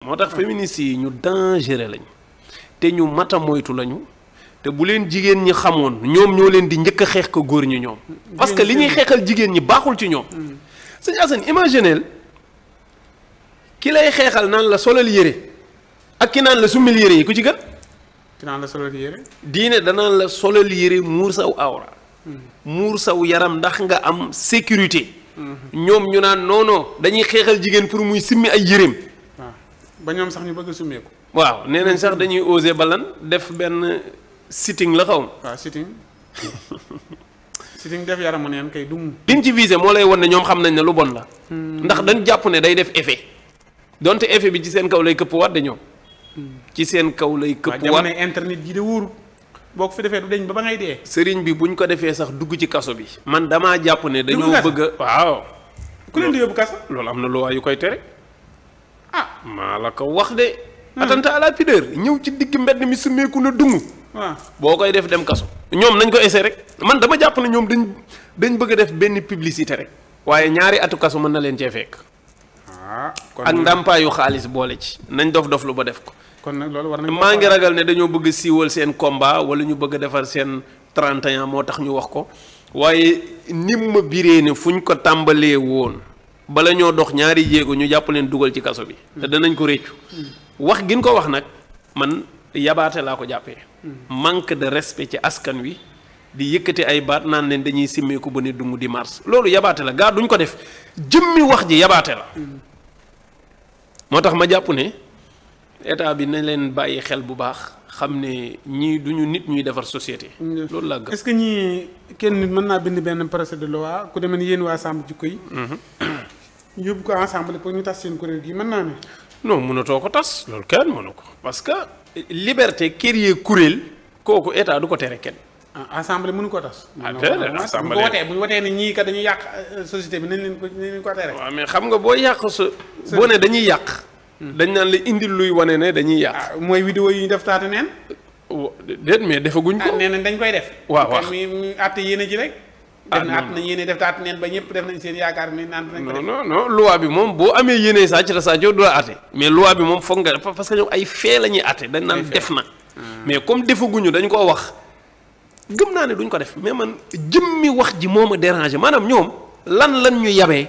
moo tax féministes yi ñu dangereux lañ te ñu mata moytu lañu te bu leen jigéen ñi xamoon ñoom ñoo leen di njëkk a xeex ko góor ñi ñoom. parce que li ñuy xeexal jigéen ñi baaxul ci ñoom. sëñ Assane imagineel ki lay xeexal naan la solal yére ak ki naan la summil yére yi ku ci gën. ki naan la solal yére. diine danaan la solal yére muur saw awra. muur saw yaram ndax nga am sécurité. ñoom ñu naan non dañuy xeexal jigéen pour muy simmi ay yéreem. waaw ba ñoom sax ñu bëgg a summeeku. waaw nee nañ sax dañuy oser balan def benn sitting la xaw ma. waaw sitting sitting def yaramu neen kay dum. liñ ci visé moo lay won ne ñoom xam nañ ne lu bon la. ndax dañ jàpp ne day def effet. donte effet bi ci seen kaw lay këpp waat de ñoom. ci seen kaw lay këpp waat jamono internet ji de wóoru boo ko fi defee du deñ ba ngay dee. sëriñ bi buñ ko defee sax dugg ci kaso bi. man damaa jàpp ne dañoo bëgg a. waaw. ku leen di yóbbu kaso. loolu am na loi yu koy tere. maa la ko wax de. attentat à la pudeur ñëw ci digg mbedd mi sumeeku na dungu. waaw boo koy def dem kaso. ñoom nañ ko essayer rek man dama jàpp ne ñoom dañ bëgg a def benn publicité rek. waaye ñaari atu kaso mën na leen cee fekk. kon ak ndàmpaayu xaalis boole ci nañ dof lu ba def ko. kon nag loolu war nañ maa ngi ragal ne dañoo bëgg a siiwal seen combat wala ñu bëgg a defar seen 31 moo tax ñu wax ko waaye nim ma biree ne fu ñu ko tàmbalee woon bala ñoo dox ñaari jéego ñu jàpp leen dugal ci kaso bi. te danañ ko réccu. wax gin ko wax nag man yabaate laa ko jàppee. manque de respect ci askan wi di yëkkati ay baat naan leen dañuy simmeeku ba ne dungu di mars loolu yabaate la gaa duñ ko def jëmmi wax ji yabaate la. moo tax ma jàpp ne état bi nañ leen bàyyi xel bu baax xam ne ñii duñu nit ñuy defar société. loolu laa gëm. est-ce que ñii kenn nit mën naa bind benn projet de loi ku demee ni yéen waa Sàmm Jikko Yi. yóbbu ko ensemble pour ñu tas seen kuréel gi mën naa ne. non mënatoo ko tas loolu kenn mënu ko parce que liberté créer kuréel kooku état du ko tere kenn. assemblée mënu ko tas. assemblée bu ñu wotee ne ñii kat dañuy yàq société bi nañ leen ko tere. waaw mais xam nga boo yàq boo ne dañuy yàq. dañ naan la indil luy wane ne dañuy yàq. mooy vidéo yi ñu def taatu neen. déet mais defaguñ ko. nee nañ dañ koy def. waaw waaw mi àtte yéene ji rek. def na àtte nañ yéene def taatu neen ba ñëpp def nañ seen yaakaar ni naan dinañ ko def. non loi bi moom boo amee yéene sàcc te sàcc du la àtte mais loi bi moom foog nga parce que ñoom ay fee la ñuy àtte dañ naan def na. mais comme defaguñu dañ koo wax. gëm naa ne duñ ko def mais man jëmmi wax ji moo ma dérangé maanaam ñoom lan ñu yabee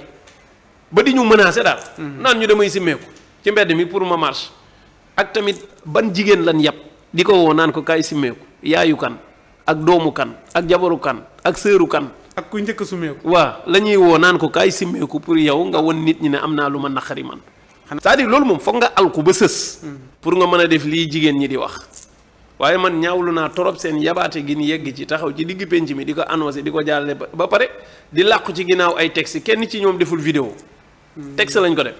ba di ñu menacé daal. naan ñu damay simmeeku ci mbedd mi pour ma marche ak tamit ban jigéen lan yab di ko woo naan ko kaay simmeeku yaayu kan ak doomu kan ak jabaru kan ak sëru kan. ak ku njëkk a sumeeku. waaw la ñuy woo naan ko kaay simmeeku pour yow nga won nit ñi ne am naa lu ma naqari man. c'est-à-dire loolu moom foog nga alku ba sës. pour nga mën a def lii jigéen ñi di wax. waaye man ñaawlu naa torop seen yabaate gi ni yegg ci taxaw ci digg penc mi di ko annoncé di ko jàllale ba pare di làqu ci ginnaaw ay texte kenn ci ñoom deful vidéo texte lañ ko def